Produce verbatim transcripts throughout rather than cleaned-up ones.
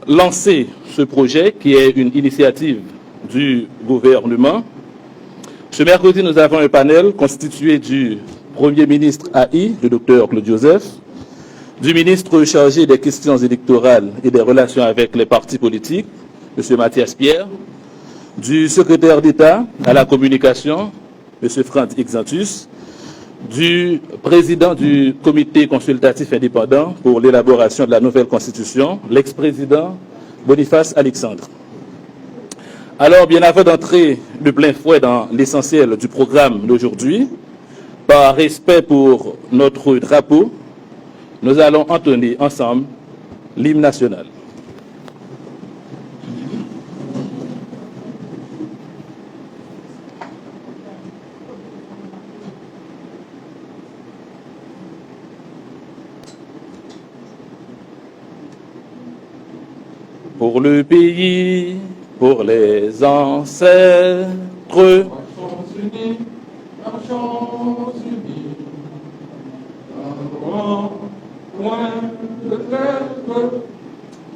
lancer ce projet qui est une initiative du gouvernement. Ce mercredi, nous avons un panel constitué du Premier ministre A I, le docteur Claude Joseph, du ministre chargé des questions électorales et des relations avec les partis politiques, M. Mathias Pierre, du secrétaire d'État à la communication, M. Franz Exantus, du président du Comité consultatif indépendant pour l'élaboration de la nouvelle constitution, l'ex-président Boniface Alexandre. Alors, bien avant d'entrer de plein fouet dans l'essentiel du programme d'aujourd'hui, par respect pour notre drapeau, nous allons entonner ensemble l'hymne national. Pour le pays, pour les ancêtres. Marchons unis, marchons unis, dans nos rangs, point de traître,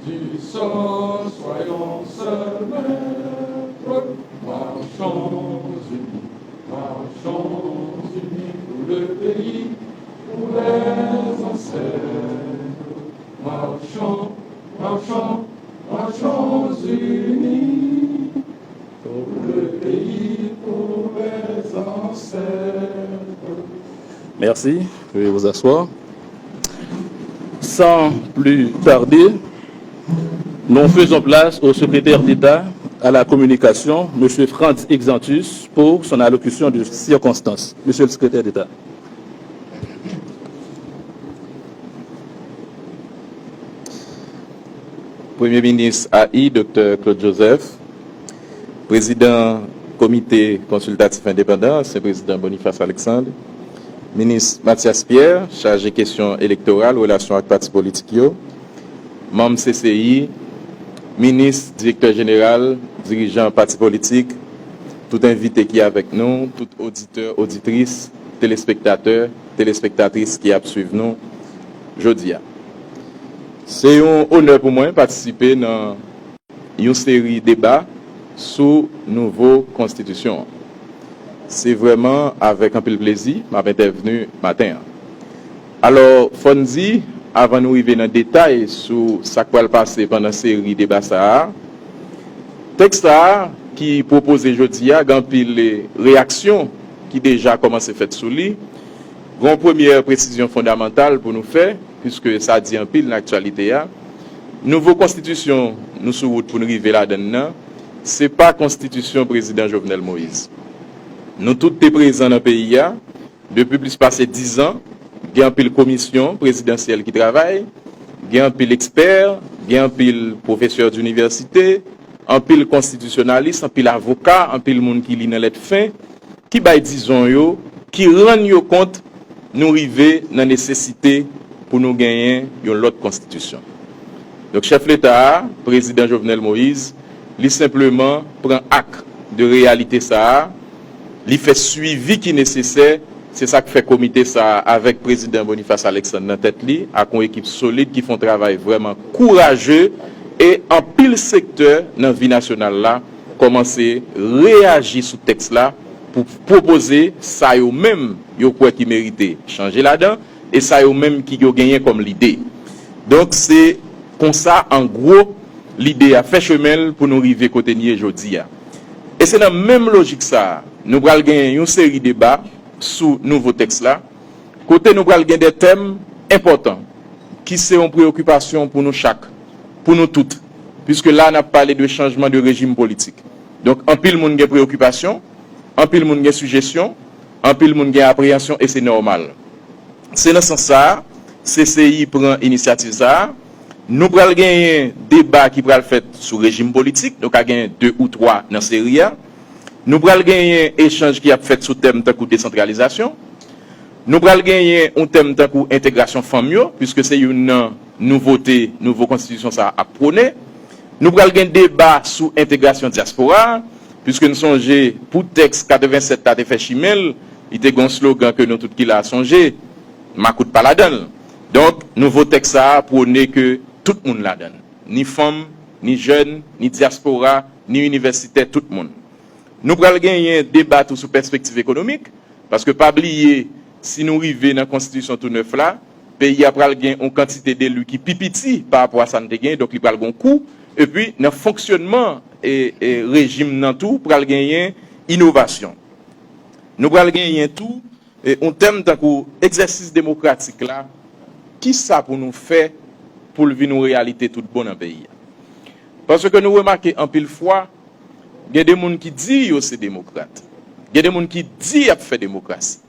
du sang, soyons seuls maîtres. Marchons unis, marchons unis pour le pays, pour les ancêtres. Marchons, marchons, marchons unis pour le pays, pour les ancêtres. Merci. Veuillez vous asseoir. Sans plus tarder, nous faisons place au secrétaire d'État à la communication, M. Franz Exantus, pour son allocution de circonstance. Monsieur le secrétaire d'État. Premye Minis A I, Doktè Claude Joseph, Prezidan Komite Konsiltatif Endepandan, ansyen Prezidan Boniface Alexandre, Minis Mathias Pierre, chaje kesyon elektoral, relasyon ak pati politik yo, manm C C I, minis, direktè jeneral, dirijan pati politik, tout envite ki avèk nou, tout oditè, oditris, telespektatè, telespektatris ki ap swiv nou jodi a. Se yon onè pou mwen patisipe nan yon seri deba sou nouvo konstitisyon an. Se vrèman avèk anpil plezi m ap entèvni maten an. Alò, fò n di, avan nou rive nan detay sou sa k pral pase pandan seri deba sa a, tèks sa a ki pwopoze jodi a, gen anpil reyaksyon ki deja kòmanse fèt sou li. Gen yon premyè presizyon fondamantal pou nou fè, piske sa di anpil nan aktyalite a. Nouvo konstitisyon nou sou wout pou n rive ladan l nan, se pa konstitisyon Prezidan Jovenel Moïse. Nou tout te prezan nan peyi a depi plis pase diz an. Gen anpil komisyon prezidansyèl ki travay, gen anpil ekspè, gen anpil pwofesè dinivèsite, anpil konstitisyonalis, anpil avoka, anpil moun ki li nan lèt fen, ki bay dizon yo, ki rann yo kont nou rive nan nesesite pou nou genyen yon lòt konstitisyon. Donk, chèf Leta a, Prezidan Jovenel Moïse, li senpleman pran ak de reyalite sa a, li fè swivi ki nesesè, se sa k fè komite sa a, avèk Prezidan Boniface Alexandre nan tèt li, ak yon ekip solid ki fè yon travay vrèman kouraje, e anpil sektè nan vi nasyonal la kòmanse reyaji sou tèks la pou pwopoze sa yo menm yo kwè ki merite chanje ladan, e sa yo menm ki yo genyen kòm lide. Donk, se konsa, an gwo, lide a fè chemen l pou nou rive kote n ye jodi a. E se nan menm lojik sa a, nou pral genyen yon seri deba sou nouvo tèks la, kote nou pral gen de tèm enpòtan, ki se yon preyokipasyon pou nou chak, pou nou tout, piske la n ap pale de chanjman de rejim politik. Donk, anpil moun gen preyokipasyon, anpil moun gen sijesyon, anpil moun gen apreyansyon, e se nòmal. Se nan sans sa a, C C I pran inisyativ sa a. Nou pral genyen deba ki pral fèt sou rejim politik, nou ka genyen de ou twa nan seri a. Nou pral genyen echanj ki ap fèt sou tèm tankou desantralizasyon. Nou pral genyen yon tèm tankou entegrasyon fanm yo, piske se youn nan nouvote nouvo konstitisyon sa a ap pwone. Nou pral gen deba sou entegrasyon dyaspora a, piske n sonje pou tèks katrevennsèt la te fè chimen l, li te gen yon slogan ke nou tout ki la a sonje, makout pa ladan l. Donk, nouvo tèks sa a pwone ke tout moun ladan l, ni fanm, ni jèn, ni dyaspora, ni inivèsitè, tout moun. Nou pral genyen deba tou sou pèspektiv ekonomik, paske pa bliye, si nou rive nan konstitisyon tou nèf la, peyi a pral gen yon kantite deli ki pi piti pa rapò a sa n te gen, donk li pral gen yon kou, epi nan fonksyònman e, e rejim nan tou, pral genyen inovasyon. Nou pral genyen tou e, yon tèm tankou egzèsis demokratik la, ki sa pou nou fè pou l vin yon reyalite tout bon nan peyi a? Paske nou remake anpil fwa, gen de moun ki di yo se demokrat. Gen de moun ki di y ap fè demokrasi.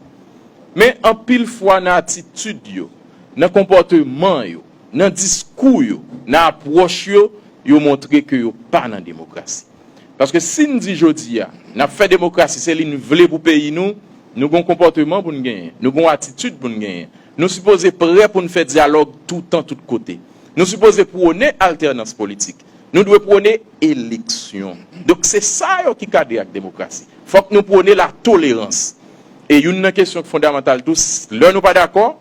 Men anpil fwa nan atitid yo, nan konpòteman yo, nan diskou yo, nan apwòch yo, yo montre ke yo pa nan demokrasi. Paske si n di jodi a, n ap fè demokrasi, se li n vle pou peyi nou, nou gon konpòteman pou n genyen, nou gon atitid pou n genyen. Nou sipoze prè pou n fè dyalòg toutan, tout kote. Nou sipoze pwone altènans politik. Nou dwe pwone eleksyon. Donk, se sa yo ki kadre ak demokrasi. Fòk nou pwone latolerans. E youn nan kesyon fondamantal tou, s- lè nou pa dakò,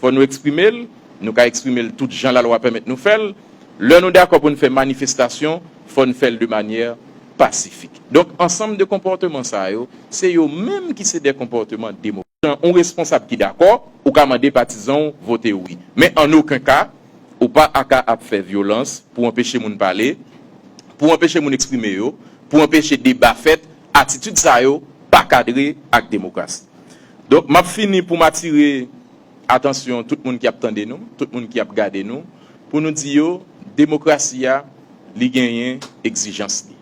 fò nou eksprime l, nou ka eksprime l tout jan lalwa pèmèt nou fè l. Lè nou dakò pou n fè manifestasyon, fò n fè l de manyè pasifik. Donk, ansanm de konpòteman sa yo, se yo menm ki se de konpòteman demokratik. Yon responsab ki dakò, ou ka mande patizan w vote wi. Men an okenn ka, ou pa aka ap fè vyolans pou anpeche moun pale, pou anpeche moun eksprime yo, pou anpeche deba fèt, atitid sa yo pa kadre ak demokrasi. Donk, m ap fini pou m atire atansyon tout moun ki ap tande nou, tout moun ki ap gade nou, pou nou di yo, demokrasi a, li genyen egzijans li.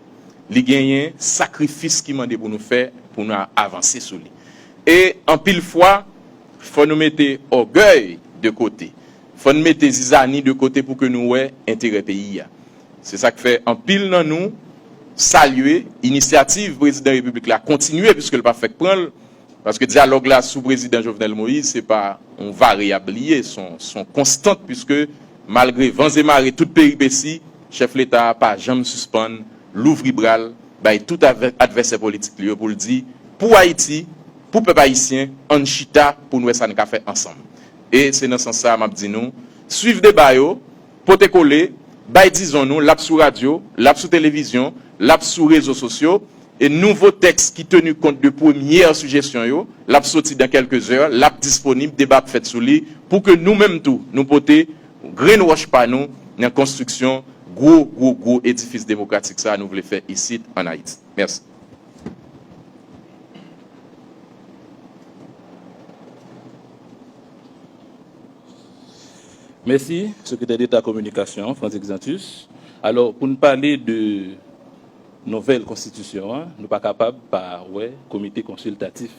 Li genyen sakrifis ki mande pou nou fè, pou nou a- avanse sou li. E anpil fwa, fò nou mete ògèy de kote. Fò nou mete zizani de kote pou ke nou wè enterè peyi a. Se sa k fè anpil nan nou salye inisyativ prezidan repiblik la kontinye, piske l pa fèk pran l, paske dyalòg la sou prezidan Jovenel Moïse, se pa yon varyab li ye, se yon, se yon konstant, piske malgre van e mare, tout peripesi, chèf leta a pa janm sispann louvri bra l bay tout avè- advèsè politik li yo pou l di, pou Ayiti, pou pèp ayisyen, ann chita pou n wè sa n ka fè ansanm. E se nan sans sa a m ap di nou, swiv deba yo, pote kole, bay dizon nou, l ap sou radyo, l ap sou televizyon, l ap sou rezo sosyo, e nouvo tèks ki teni kont de premyè sijesyon yo, l ap soti dan kèlke zè, l ap disponib, deba ap fèt sou li, pou ke nou menm tou, nou pote grenn wòch pa nou nan konstriksyon gwo, gwo, gwo edifis demokratik sa a nou vle fè isit ann Ayiti. Mèsi. Mèsi, Sekretè Deta Kominikasyon, Frantz Exantus. Alò, pou n pale de nouvèl konstitisyon an, nou pa kapab pa wè Komite Konsiltatif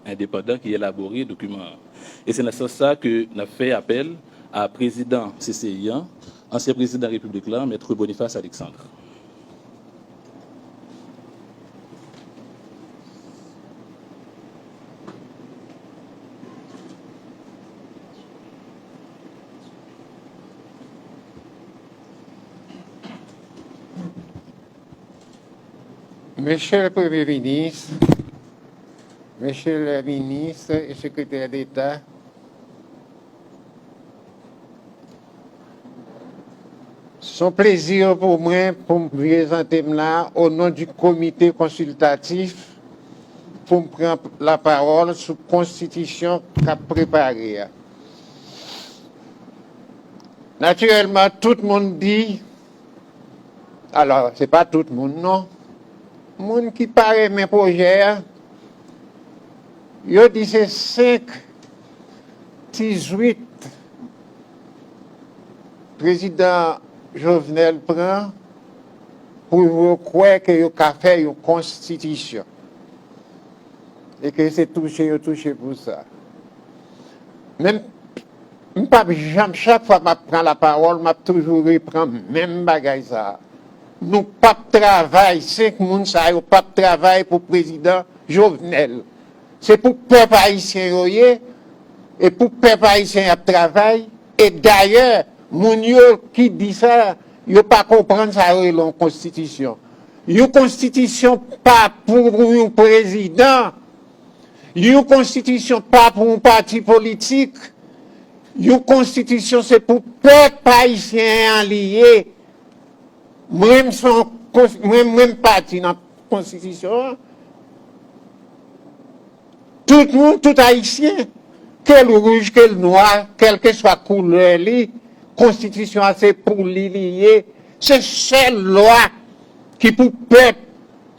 Endepandan ki elabore dokiman an. E se nan sans sa ke n ap fè apèl a prezidan C C I an, ansyen prezidan Repiblik la, Mèt Boniface Alexandre. Mesye le Premye Minis, Mesye le Minis e Sekretè Deta, se yon plezi pou mwen pou m prezante m la o non di Komite Konsiltatif pou m pran lapawòl sou konstitisyon k ap prepare a. Natirèlman, tout moun di, alò, se pa tout moun non, moun ki pa renmen pwojè a, yo di se senk ti zwit prezidan Jovenel pran pou yo kwè ke yo ka fè yon konstitisyon. E ke se touche yo touche pou sa. Men m p ap janm, chak fwa m ap pran lapawòl, m ap toujou repran menm bagay sa a. Nou p ap travay, senk moun sa yo p ap travay pou prezidan Jovenel. Se pou pèp ayisyen yo ye, e pou pèp ayisyen y ap travay, e dayè, moun yo ki di sa, yo pa konprann sa yo rele yon konstitisyon. Yon konstitisyon pa pou yon prezidan, yon konstitisyon pa pou yon pati politik, yon konstitisyon se pou pèp ayisyen an li ye. Mwen, m se yon kons- mwen, mwen, m pati nan konstitisyon an. Tout moun, tout Ayisyen, ke l wouj, ke l nwa, kèlkeswa koulè li, konstitisyon an se pou li li ye. Se sèl lwa ki pou pèp,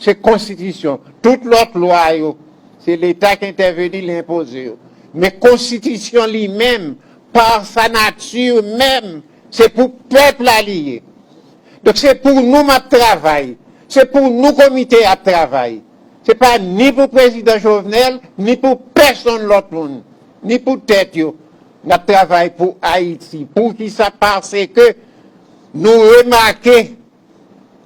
se konstitisyon. Tout lòt lwa yo, se Leta ki entèveni, li enpoze yo. Men konstitisyon li menm, pa sa nati menm, se pou pèp la li ye. Donk, se pou nou m ap travay. Se pou nou komite ap travay. Se pa ni pou prezidan Jovenel, ni pou pèsonn lòt moun, ni pou tèt yo. N ap travay pou Ayiti. Poukisa? Paske nou remake,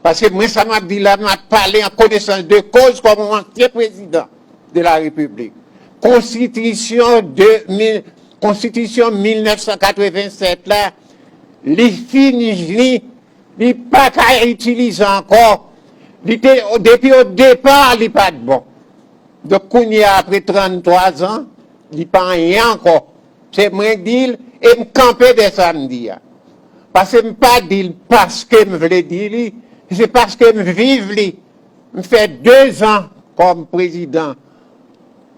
paske mwen, sa m ap di la, m ap pale an konesans de koz kòm yon ansyen prezidan de la Repiblik. Konstitisyon de mil, konstitisyon mil nèf san katreven sèt la, li fini, li, li pa ka itilize ankò. Li te, depi o depa, li pa t bon. Donk, kounye a, apre tranntwa zan, li pa anyen ankò. Se mwen k di l, e m kanpe dè sa m di a. Paske m pa di l paske m vle di li, se paske m viv li. M fè de zan kòm prezidan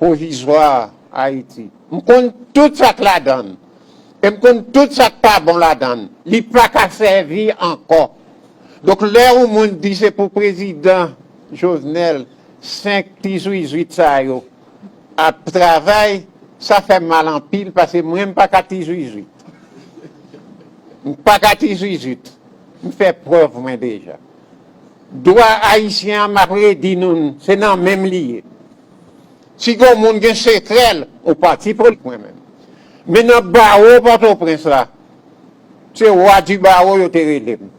pwovizwa Ayiti. M konn tout sa k ladan l. E m konn tout sa k pa bon ladan l. Li pa ka sèvi ankò. Donk, lè yon moun di se pou prezidan Jovenel, senk ti zuizwit sa yo ap travay, sa fè m mal anpil, paske mwen, m pa ka ti zuizwit. M pa ka ti zuizwit. M fè prèv mwen deja. Dwa ayisyen an, m ap redi nou, se nan men m li ye. Si gon moun gen sekrè l, ou pati politik mwen menm. Men nan bawo Pòtoprens la, se wa di bawo yo te rele m.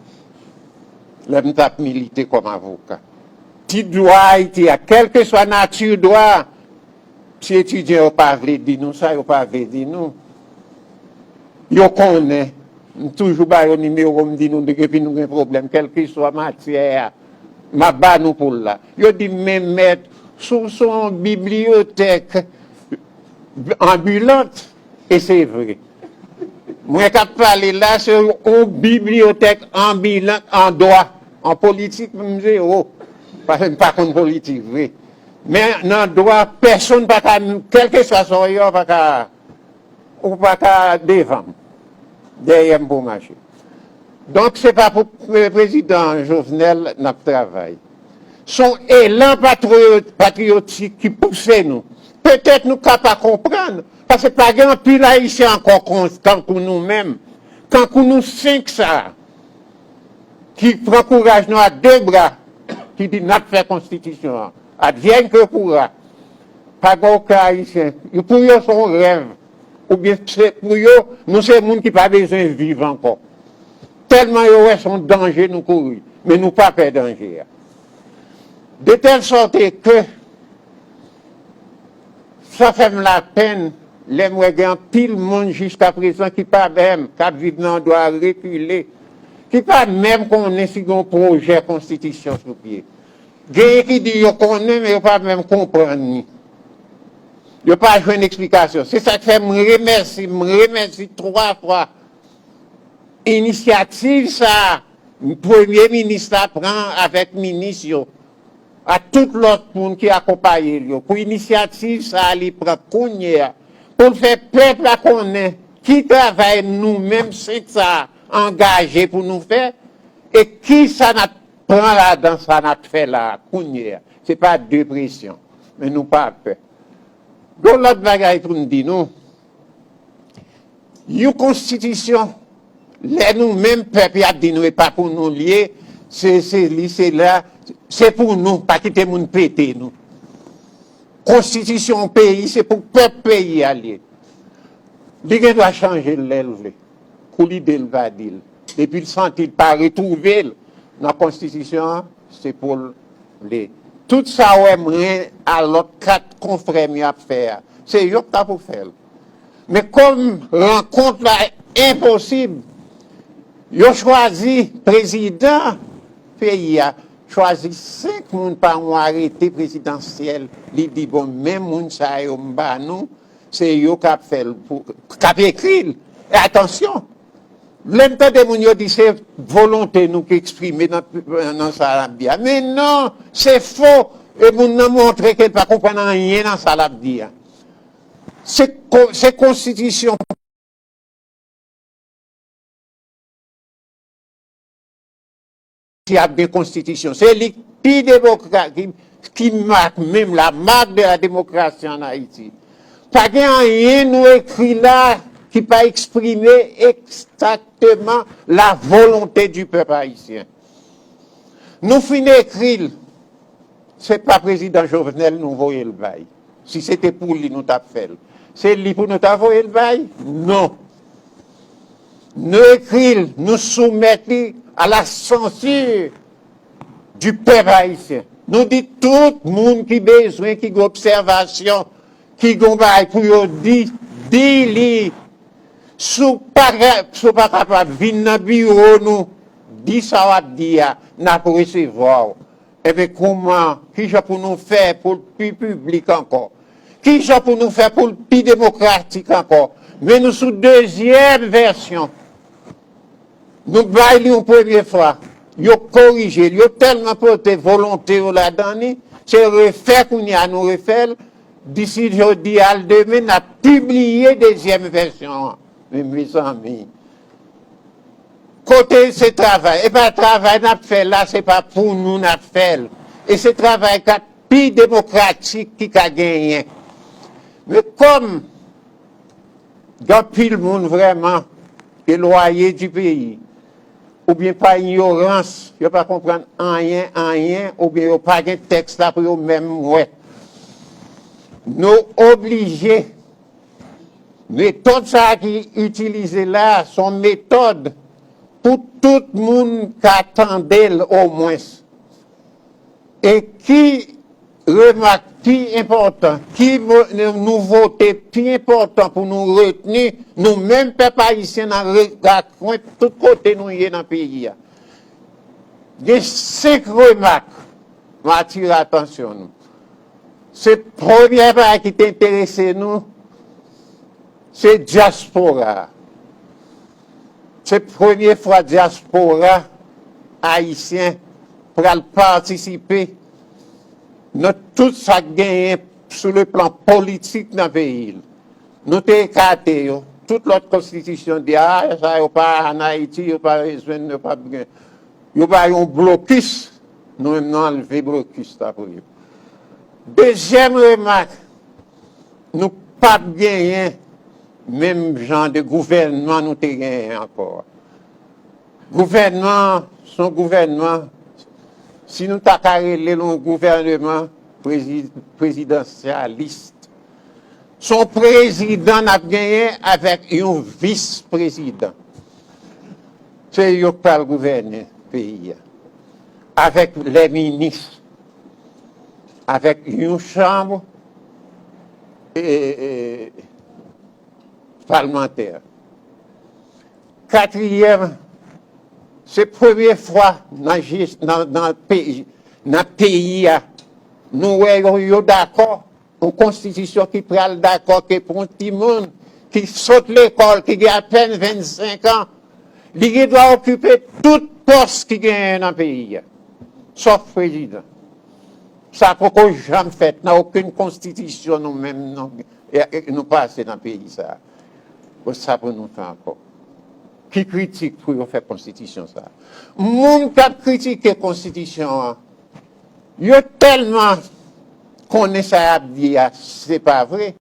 Lè m t ap milite kòm avoka. Ti dwa Ayiti a, kèlkeswa nati dwa a, si etidyan yo pa vle di nou sa, yo pa vle di nou. Yo konnen, m toujou ba yo nimewo, m di nou, depi nou gen pwoblèm, kèlkeswa matyè a, m ap ba nou pou l la. Yo di m, men mèt, sou, sou yon bibliyotèk anbilant, e se vre. Mwen k ap pale la, se yon bibliyotèk anbilant an dwa. An politik, m zewo. Paske m pa konn politik vre. Men nan dwa, pèsonn pa ka, kèlkeswa sa w ye, w pa ka, ou pa ka devan m. Dèyè m pou w mache. Donk, se pa pou pre- prezidan Jovenel n ap travay. Se yon elan patriyo- patriyotik ki pouse nou. Petèt nou ka pa konprann, paske pa gen anpil Ayisyen ankò kon- tankou nou menm, tankou nou senk sa a, ki pran kouraj nou a de bra, ki di n ap fè konstitisyon an. Advienne que pourra. Pa gen okenn Ayisyen. Yo, pou yo, se yon rèv. Oubyen se pou yo, nou se moun ki pa bezwen viv ankò. Tèlman yo wè se yon danje nou kouri. Men nou pa pè danje a. De tèl sòte ke sa fè m lapenn lè m wè gen anpil moun jiskaprezan ki pa menm, k ap viv nan dwa rekile, ki pa menm konnen si gen yon pwojè konstitisyon sou pye. Genyen ki di yo konnen, men yo pa menm konprann li. Yo pa jwenn eksplikasyon. Se sa k fè m remèsye, m remèsye twa fwa inisyativ sa a, premye minis la pran avèk minis yo, a tout lòt moun ki akonpaye l yo, pou inisyativ sa a li pran kounye a, pou l fè pèp la konnen ki travay nou menm senk sa a angaje pou nou fè, e ki sa n ap pran ladan sa n ap fè la a kounye a. Se pa depresyon, men nou pa pè. Gon lòt bagay pou m di nou. Yon konstitisyon, lè nou menm pèp y ap di nou e pa pou nou l ye, se, se li, se la, se pou nou, pa kite moun pete nou. Konstitisyon yon peyi, se pou pèp peyi a l ye. Li gen dwa chanje l lè l vle. Kou lide l va di l. Depi l santi l pa retwouve l nan konstitisyon an, se pou l vle. Tout sa w wè mwen a lòt kat konfrè m y ap fè a, se yo k ta pou fè l. Men kòm rankont la enposib, yo chwazi prezidan peyi a, chwazi senk moun pa yon arete prezidansyèl. Li di, bon, men moun sa yo m ba nou, se yo k ap fè l, pou, k ap ekri l. E atansyon, Lè m tande moun yo di se volonte nou ki eksprime nan, nan sa l ap di a. Men non, se fo. E moun nan montre ke l pa konprann anyen nan sa l ap di a. Se ko-, se konstitisyon ki ap gen konstitisyon. Se li ki pi demokra-, ki, ki mak menm la mak de la démocratie en Haïti. Pa gen anyen nou ekri la ki pa eksprime egzakteman la volonte di pèp ayisyen. Nou fin ekri l, se pa prezidan Jovenel nou voye l bay. Si se te pou li nou t ap fè l. Se li pou nou ta voye l bay? Non. Nou ekri l, nou soumèt li à la censure du peuple haïtien. Nou di tout moun ki bezwen, ki gen obsèvasyon, ki gen bagay pou yo di, di li. Si w pa, si w pa kapab vin nan biwo nou, di sa w ap di a, n ap resevwa w. Ebyen, kouman, kijan pou nou fè pou l pi piblik ankò? Kijan pou nou fè pou l pi demokratik ankò? Men nou sou dezyèm vèsyon. Nou bay li yon premye fwa. Yo korije l. Yo tèlman pote volonte yo ladan li, se refè kounye a nou refè l. Disi jodi a l demen, n ap pibliye dezyèm vèsyon an. Men, mezanmi, kote se travay? E pa travay n ap fè la, se pa pou nou n ap fè l. E se travay k ap pi demokratik ki ka genyen. Men kòm gen anpil moun vrèman elwaye di peyi, oubyen pa inyorans, yo pa konprann anyen, anyen, oubyen yo pa gen tèks la pou yo menm wè. Nou oblije, metòd sa a ki itilize la a, se yon metòd pou tout moun ka tande l omwens. E ki remak pi enpòtan, ki mo-, nouvote pi enpòtan pou nou retni, nou menm pèp ayisyen nan re-, rakwen tout kote nou ye nan peyi a? Gen senk remak m atire atansyon nou. Se premyè bagay ki te enterese nou, se dyaspora. Se premye fwa dyaspora ayisyen pral patisipe nan tout sa k genyen sou le plan politik nan peyi l. Nou te ekate yo. Tout lòt konstitisyon di, a, sa yo pa ann Ayiti, yo pa bezwen, yo pa gen. Yo bay yon blokis, nou menm nou anlve blokis la pou yo. Dezyèm remak, nou p ap genyen menm jan de gouvènman nou te genyen ankò a. Gouvènman an, se yon gouvènman, si nou ta ka rele l yon gouvènman prezi-, prezidansyalis, se yon prezidan n ap genyen avèk yon vis prezidan. Se yo k pral gouvène peyi a. Avèk lè minis, avèk yon chanm, e, e, palmantè. Katriyèm, se premye fwa nan je-, nan, nan peyi, nan peyi a, nou wè yo, yo dakò, yon konstitisyon ki pral dakò ke pou yon timoun ki sot lekòl, ki gen apèn vennsenk an, li gen dwa okipe tout pòs ki genyen nan peyi a, sòf prezidan. Sa poko janm fèt nan okenn konstitisyon nou menm nou, e, e, nou pase nan peyi sa a. Bon, sa pou nou fè ankò? Ki kritik pou yo fè konstitisyon sa a? Moun k ap kritike konstitisyon an, yo tèlman konnen sa y ap di a, se pa vre.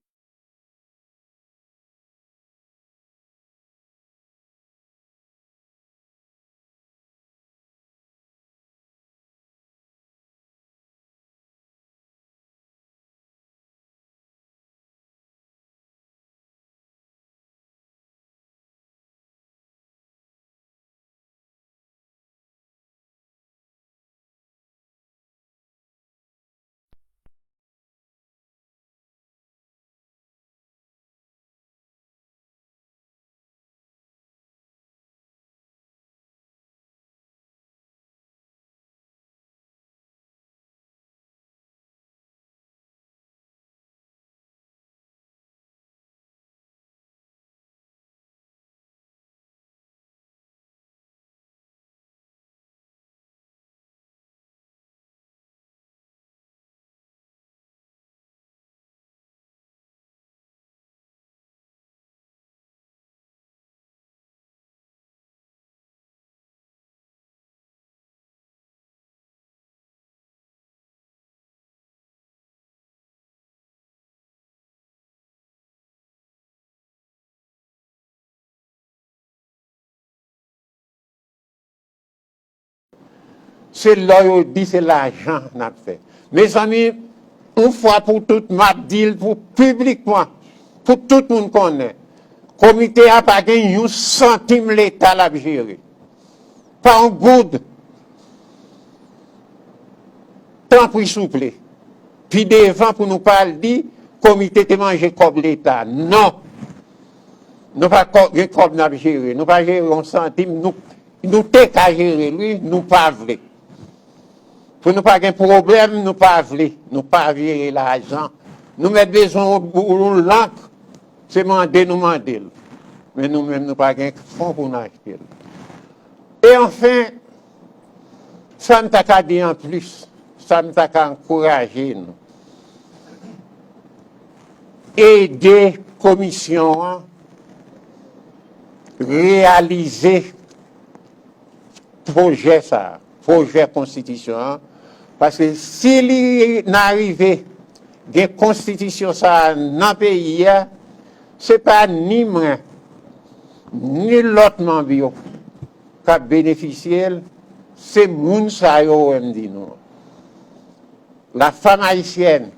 Se lè yo di se lajan n ap fè. Mezanmi, yon fwa pou tout, m ap di l pou piblikman, pou tout moun konnen, komite a pa gen yon santim Leta l ap jere. Pa yon goud. Tanpri, souple. Pi devan pou nou pa al di, komite te manje kòb Leta. Non. Nou pa kò-, gen kòb n ap jere. Nou pa jere yon santim. Nou, nou te ka jere l, wi, nou pa vle. Pou nou pa gen pwoblèm, nou pa vle. Nou pa jere lajan. Nou mèt bezwen yon, yon lank. Se mande nou mande l. Men nou menm, nou pa gen fon pou n achte l. E anfen, sa m ta ka di anplis, sa m ta ka ankouraje nou, ede komisyon an reyalize pwojè sa a, pwojè konstitisyon an, paske si li n arive gen konstitisyon sa a nan peyi a, se pa ni mwen, ni lòt manm yo k ap benefisye l, se moun sa yo wè m di nou. La femme haïtienne,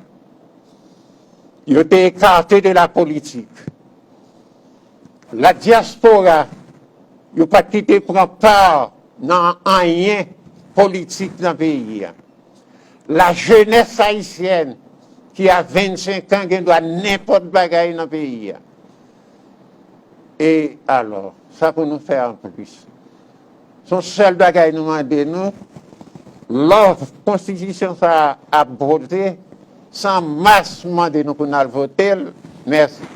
yo te ekate de la politik. La diaspora, yo pa t kite pran pa nan anyen politik nan peyi a. La jeunesse haïtienne ki a vennsenk an gen dwa nenpòt bagay nan peyi a. E alò, sa pou nou fè anplis? Se yon sèl bagay nou mande nou, lè konstitisyon sa a ap vote, se an mas m mande nou pou n al vote l. Mèsi.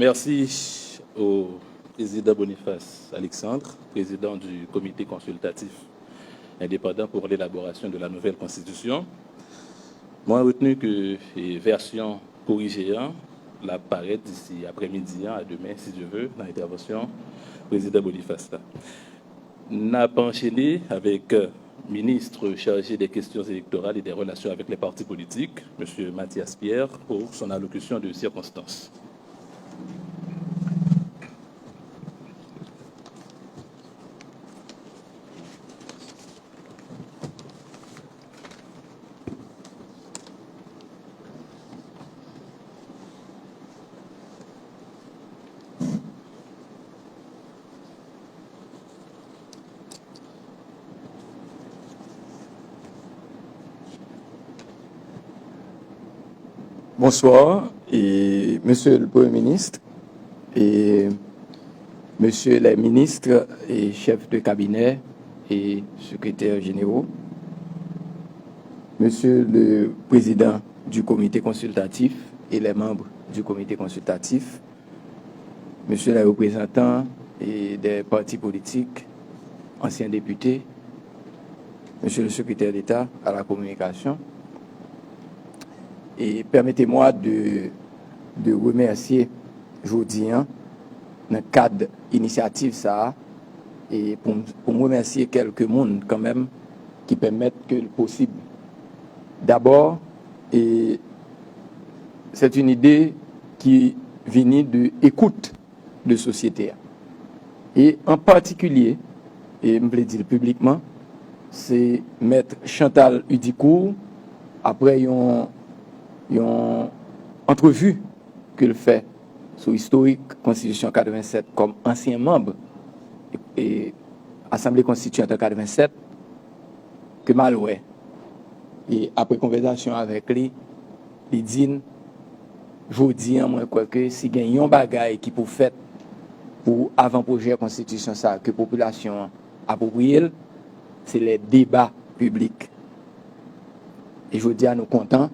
Merci au président Boniface Alexandre, président du Comité consultatif indépendant pour l'élaboration de la nouvelle constitution. Mwen retenu ke, e, vèsyon korije an, l ap parèt disi aprèmidi an, a demen, si Dye ve, nan entèvansyon Prezidan Boniface la. N ap anchene avèk, euh, ministre chargé des questions électorales et des relations avec les partis politiques, Monsieur Mathias Pierre, pour son allocution de circonstances. Bonsoir, et Monsieur le Premier ministre, et Messieurs les ministres et chefs de cabinet et secrétaires généraux, Monsieur le Président du Comité consultatif et les membres du Comité consultatif, Messieurs les représentants et des partis politiques, anciens députés, Monsieur le Secrétaire d'État à la communication, et permettez-moi de, de remercier jodi an, nan kad inisyativ sa a, e pou m, pou m remèsye kèlke moun kanmenm ki pèmèt ke l posib. Dabò, e, c'est une idée qui vini de écoute de sosyete a. E an patikilye, e m vle di l piblikman, se Mèt Chantal Hudicourt, aprè yon, yon antrevi ke l fè sou istorik Konstitisyon katrevennsèt kòm ansyen manm e, e Asanble Konstitiyant an katrevennsèt, ke m al wè. E apre konvèsasyon avèk li, li di n, jodi an, mwen kwè ke si gen yon bagay ki pou fèt pou avan pwojè konstitisyon sa a, ke popilasyon an apwopriye l, se lè deba piblik. E jodi a, nou kontan,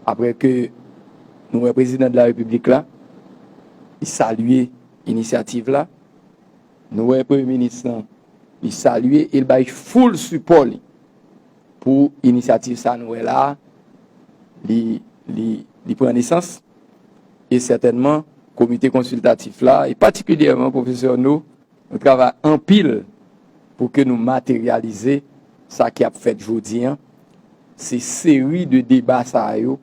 apre ke nou wè Prezidan de la Repiblik la, li salye inisyativ la, nou wè Premye Minis lan, li salye e l bay full sipò li pou inisyativ sa nou wè la a, li, li, li pran nesans, e sètènman, komite konsiltatif la, e patikilyèman pwofesè No, nou travay anpil pou ke nou materyalize sa ki ap fèt jodi an. Se seri de deba sa yo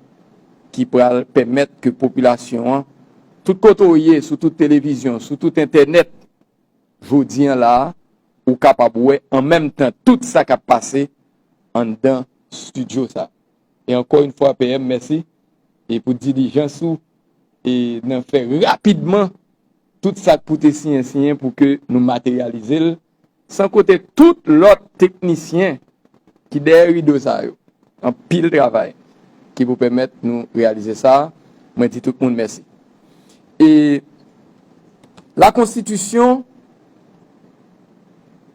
ki pral pèmèt ke popilasyon an, tout kote w ye, sou tout televizyon, sou tout entènèt, jodi an la a, ou kapab wè an menm tan tout sa k ap pase anndan estidyo sa. E ankò yon fwa, P M, mèsi. E pou dilijans ou, e nan fè rapidman tout sa k pou te siyen, siyen pou ke nou materyalize l, san konte tout lòt teknisyen ki dèyè rido sa yo. Anpil travay ki pou pèmèt nou reyalize sa. Mwen di tout moun mèsi. E la konstitisyon,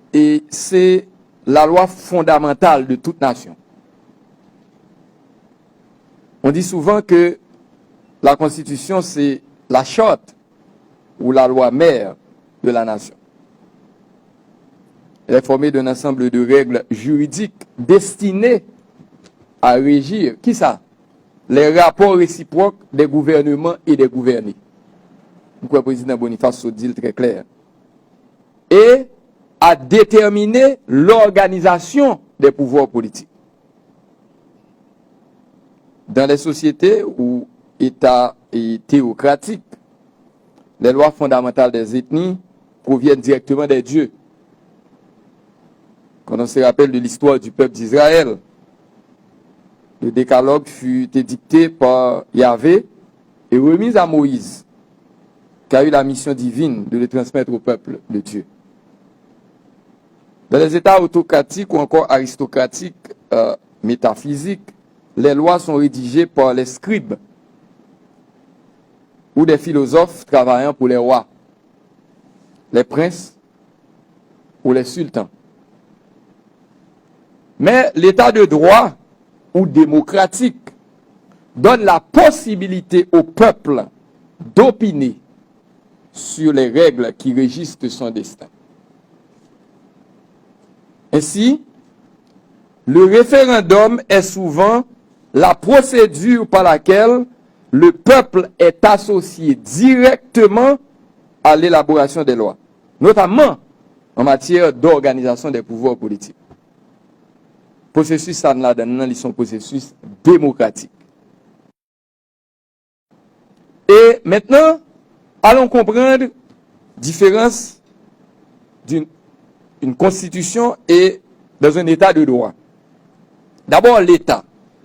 e se la lwa fondamantal de tout nasyon. On dit souvent que la Constitution, c'est la charte ou la loi mère de la nation. Elle est formée d'un ensemble de règles juridiques destinées à régir, kisa? Les rapports réciproques des gouvernements et des gouvernés. M kwè prezidan Boniface sot di l trè klè. Et à déterminer l'organisation des pouvoirs politiques. Dans les sociétés ou États théocratiques, les lois fondamentales des ethnies proviennent directement des dieux. Quand on se rappelle de l'histoire du peuple d'Israël, le décalogue fut édicté par Yahvé et remis à Moïse, qui a eu la mission divine de le transmettre au peuple de Dieu. Dans les États autocratiques ou encore aristocratiques, euh, métaphysiques, les lois sont rédigées par les scribes ou des philosophes travaillant pour les rois, les princes ou les sultans. Mais l'état de droit ou démocratique donne la possibilité au peuple d'opiner sur les règles qui régissent son destin. Ainsi, le référendum est souvent la procédure par laquelle le peuple est associé directement à l'élaboration des lois, notamment en matière d'organisation des pouvoirs politiques. Pwosesis sa n ladan l nan, li se yon pwosesis demokratik. Et maintenant, allons comprendre différence d'une une constitution et dans un état de droit. D'abord, l'État.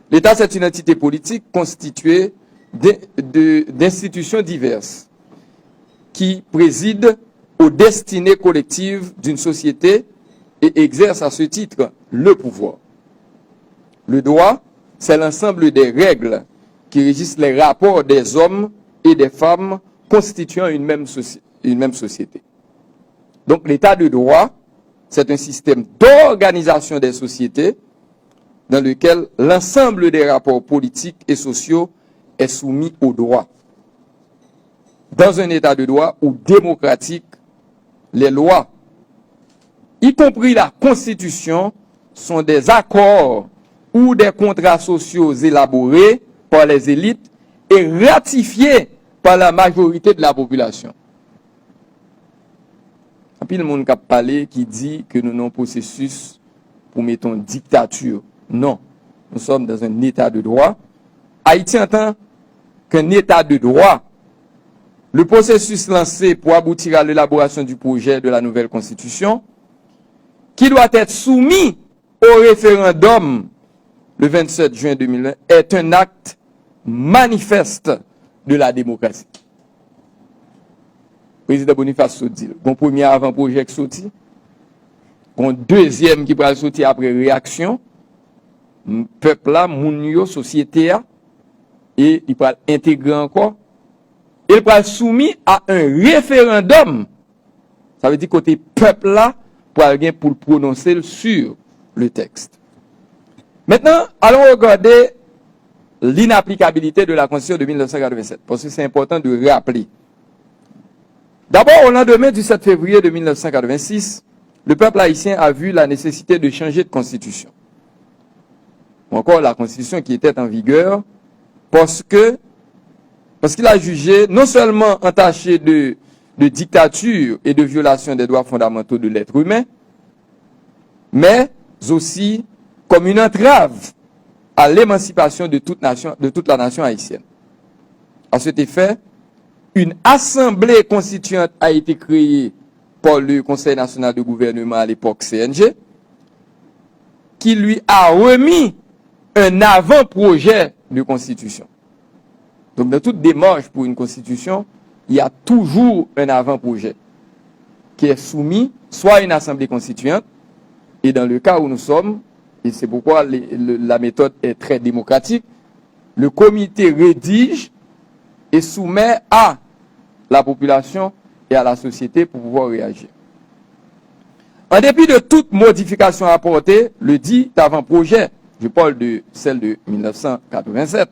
L'État, c'est une entité politique constituée de- de- d'institutions diverses qui préside aux destinées collectives d'une société et exerce à ce titre le pouvoir. Le droit, c'est l'ensemble des règles qui régissent les rapports des hommes et des femmes constituant une même soci- une même société. Donc, l'état de droit, c'est un système d'organisation des sociétés dans lequel l'ensemble des rapports politiques et sociaux est soumis au droit. Dans un état de droit ou démocratique, les lois, y compris la Constitution, sont des accords ou des contrats sociaux élaborés par les élites et ratifiés par la majorité de la population. Anpil moun k ap pale ki di ke nou nan yon pwosesis pou mete yon diktati. Non, nous sommes dans un état de droit. Haïti, en tant qu'un état de droit, le processus lancé pour aboutir à l'élaboration du projet de la nouvelle constitution, qui doit être soumis au référendum le vingt-sept juin deux mille vingt, est un acte manifeste de la démocratie. Prezidan Boniface sot di l. Gon premye avan pwojè k soti, gon dezyèm ki pral soti apre reyaksyon pèp la, moun yo, sosyete a, e li pral entegre ankò, e li pral soumi a un référendum. Sa vle di kote pèp la pral gen pou l pwononse l sur le texte. Maintenant, allons regarder l'inapplicabilité de la Constitution de mille neuf cent quatre-vingt-sept, parce que c'est important de rappeler. D'abord, au lendemain du sept février de mille neuf cent quatre-vingt-six, le peuple haïtien a vu la nécessité de changer de constitution, ou encore la constitution qui était en vigueur, parce que parce qu'il a jugé non seulement entaché de, de dictature et de violation des droits fondamentaux de l'être humain, mais aussi comme une entrave à l'émancipation de toute nation, de toute la nation haïtienne. À cet effet, une assemblée constituante a été créée par le Conseil national de gouvernement à l'époque, C N G, qui lui a remis un avant-projet de constitution. Donc, dans toute démarche pour une constitution, il y a toujours un avant-projet qui est soumis soit à une assemblée constituante, et dans le cas où nous sommes, et c'est pourquoi les- le- la méthode est très démocratique, le comité rédige et soumet à la population et à la société pour pouvoir réagir. En dépit de toute modification apportée, le dit avant-projet, je parle de celle de mille neuf cent quatre-vingt-sept,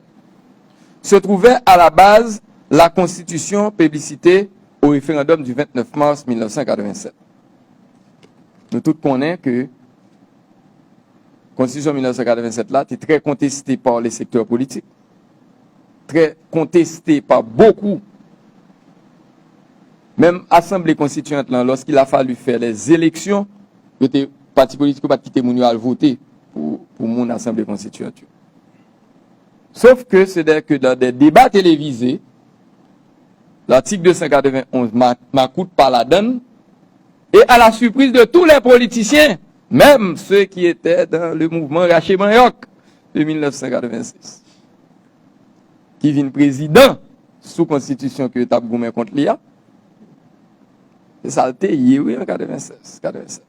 se trouvait à la base la constitution plébiscitée au référendum du vingt-neuf mars mille neuf cent quatre-vingt-sept. Nous tous connaissons que Constitution mille neuf cent quatre-vingt-sept 1987 là était très contestée par les secteurs politiques, très contestée par beaucoup. Même Assemblée constituante là, lorsqu'il a fallu faire les élections, yo te- pati politik yo pa t kite moun yo al vote pou, pou moun Assemblée constituante. Sauf que c'est que dans des débats télévisés, l'article deux cent quatre-vingt-onze ma- makout pa ladann, et à la surprise de tous les politiciens, même ceux qui étaient dans le mouvement Rache Manyoc de mille neuf cent quatre-vingt-six, ki vin président sous constitution que t ap goumen kont li a, c'est ça le oui, en quatre-vingt-seize, quatre-vingt-sept.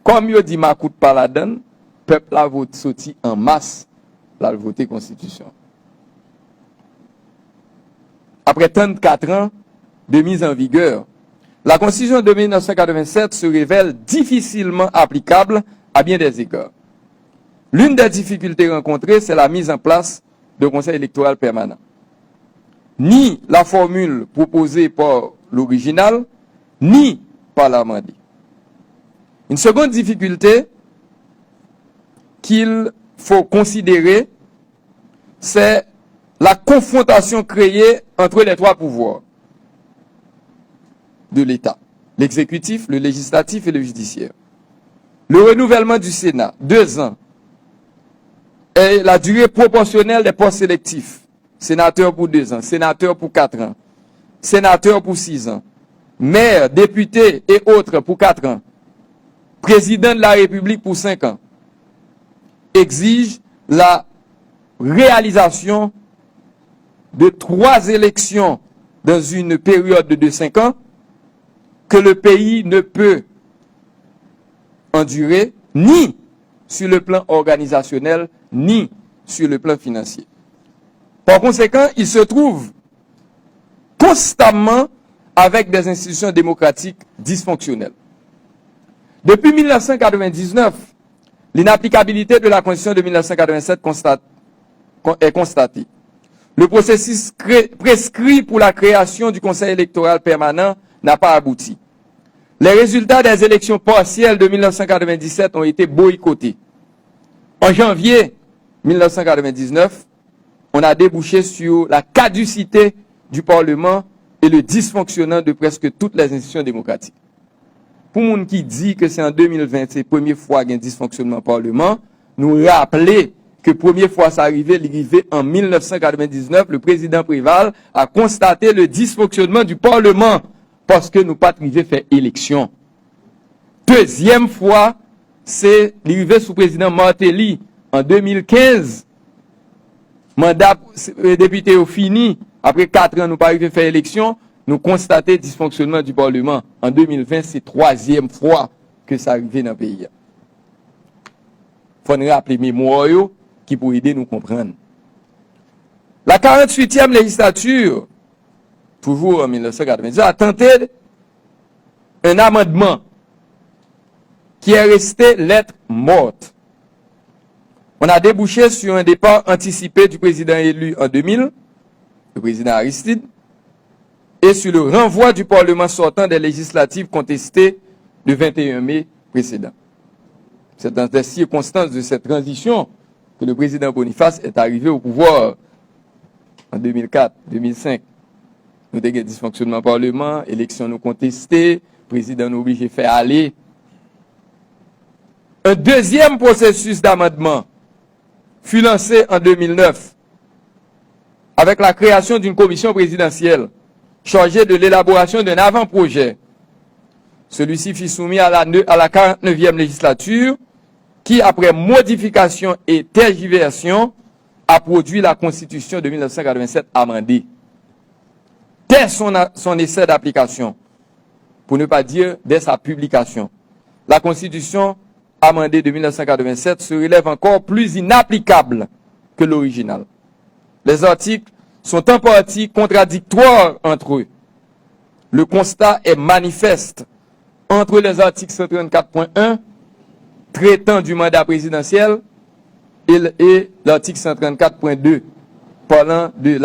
Comme yo dit makout pa ladann, peuple la vote sorti en masse, la voté constitution. Après trente-quatre ans de mise en vigueur, la Constitution de mille neuf cent quatre-vingt-sept se révèle difficilement applicable à bien des égards. L'une des difficultés rencontrées, c'est la mise en place d'un Conseil électoral permanent. Ni la formule proposée par l'original, ni par l'amendé. Une seconde difficulté qu'il faut considérer, c'est la confrontation créée entre les trois pouvoirs de l'État, l'exécutif, le législatif et le judiciaire. Le renouvellement du Sénat, deux ans, et la durée proportionnelle des postes électifs, sénateur pour deux ans, sénateur pour quatre ans, sénateur pour six ans, maire, député et autres pour quatre ans, président de la République pour cinq ans, exige la réalisation de trois élections dans une période de cinq ans que le pays ne peut endurer, ni sur le plan organisationnel, ni sur le plan financier. Par conséquent, il se trouve constamment avec des institutions démocratiques dysfonctionnelles. Depuis mille neuf cent quatre-vingt-dix-neuf, l'inapplicabilité de la Constitution de mille neuf cent quatre-vingt-sept constate- con- est constatée. Le processus cré- prescrit pour la création du Conseil électoral permanent n'a pas abouti. Les résultats des élections partielles de mille neuf cent quatre-vingt-dix-sept ont été boycottés. En janvier mille neuf cent quatre-vingt-dix-neuf, on a débouché sur la caducité du Parlement et le dysfonctionnement de presque toutes les institutions démocratiques. Pou moun ki di ke se an de mil ven se premye fwa gen disfonksyonman Parlement, nou raple ke premye fwa sa rive, li rive an mil nèf san katrevendiznèf, le président Préval a constaté le dysfonctionnement du Parlement, paske nou pa t rive fè eleksyon. Dezyèm fwa, se li rive sou prezidan Martelly an de mil kenz, manda, eh, depite yo fini, apre kat an nou pa rive fè eleksyon, nou konstate disfonksyonman di Parlement. An de mil ven, se twazyèm fwa ke sa rive nan peyi a. Fò n raple memwa yo ki pou ede nou konprann. La quarante-huitième législature, toujours en mille neuf cent quatre-vingt-dix, a tenté un amendement qui est resté lettre morte. On a débouché sur un départ anticipé du président élu en deux mille, le président Aristide, et sur le renvoi du Parlement sortant des législatives contestées le vingt et un mai précédent. C'est dans les circonstances de cette transition que le président Boniface est arrivé au pouvoir. an de mil kat, de mil senk. Nou te gen disfonksyonman Paleman, eleksyon nou konteste, prezidan nou oblije fè ale. Un deuxième processus d'amendement fut lancé en deux mille neuf avec la création d'une commission présidentielle chargée de l'élaboration d'un avant-projet. Celui-ci fut soumis à la, à la quarante-neuvième législature qui, après modification et tergiversation, a produit la Constitution de mille neuf cent quatre-vingt-sept amendée. Dès son, son essai d'application, pour ne pas dire dès sa publication, la Constitution amendée de mille neuf cent quatre-vingt-sept se révèle encore plus inapplicable que l'original. Les articles sont en partie contradictoires entre eux. Le constat est manifeste entre les articles cent trente-quatre point un traitant du mandat présidentiel et, et l'article cent trente-quatre point deux parlant de la